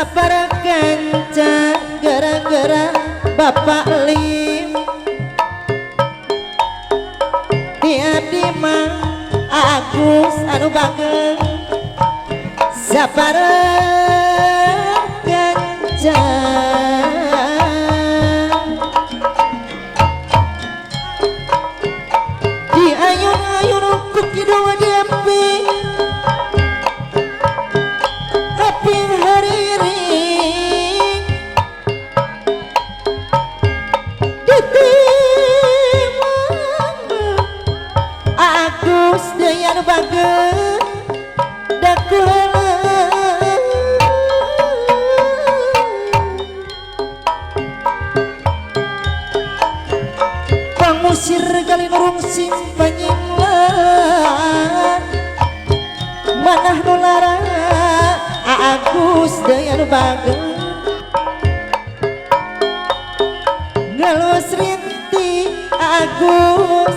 Sapara kanca gara-gara Bapak Lim di abdi mah Agus anu bageng sapara kanca di ayun-ayun ku kidung diapi api hariring ditimang Agus deui anu bageng dakulana pangusir gali nurungsing panyinglan manah nu lara Agus deui anu bageng ngelus rinti Agus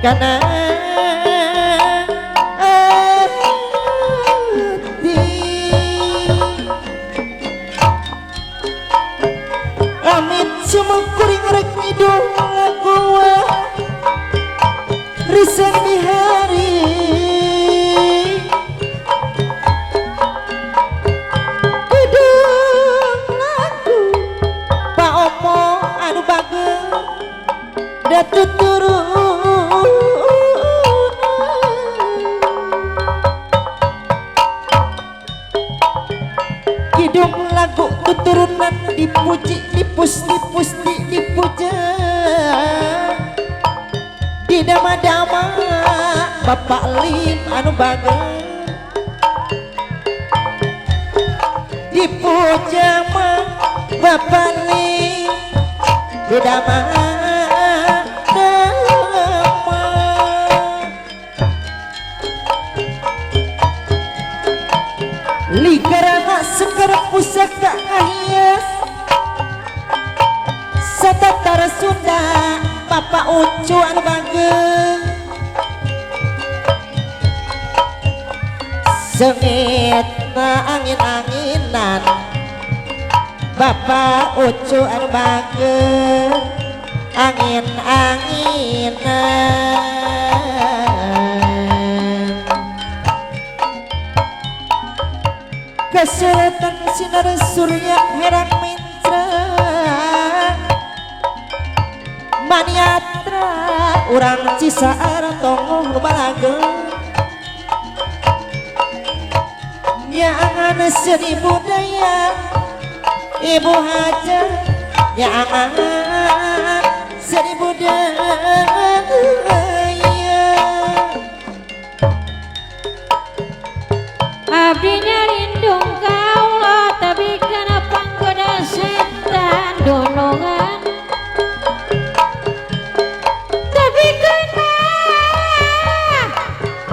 kana ati amit sumukuring rek ngidung lagu risen di hari kidung lagu Pak Omo anu bageng datu turun kidung lagu tuturunan dipuji dipus dipus di dipuja di dama-dama Bapak Lim anu bageng dipuja mah Bapak Lim di dama dama ligarana sekar pusaka ahias satatar Sunda Bapak Ucu anu bageng sengit angin-anginan Bapak Ucu anu bageng angin-anginan keseretan sinar surya herang mintra maniatra urang Cisaar tongoh balageng nyaangan seni budaya Ibu Haja nyaangan seni budaya abdinya lindung kaulah tapi kana panggoda setan donongan tapi kena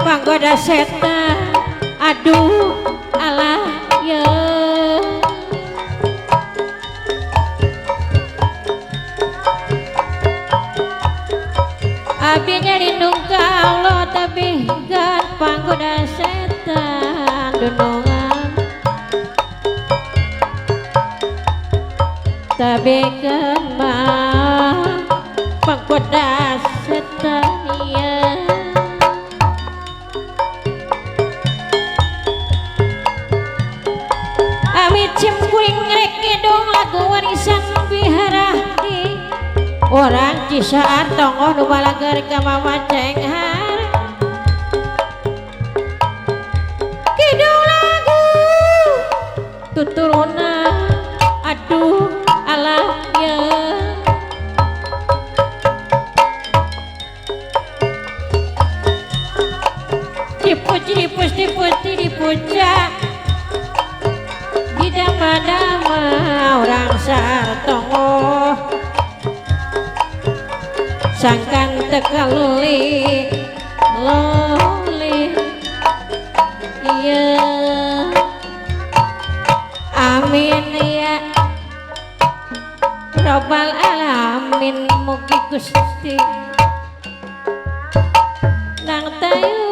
panggoda setan aduh alah ya abdinya lindung kaulah tapi kan panggoda setan donongan tapi kena panggoda setan ya amit cemkuring rek ngedong lagu warisan bihara di orang Cisaar tongoh nu balager ka Mama Cenghar kidung lagu tuturuna aduh alah ya dipuji dipus dipuji dipuja di dama-dama orang sartongoh sangkan tekaluli loli iya amin ya robbal alamin mugi Gusti nang tayu.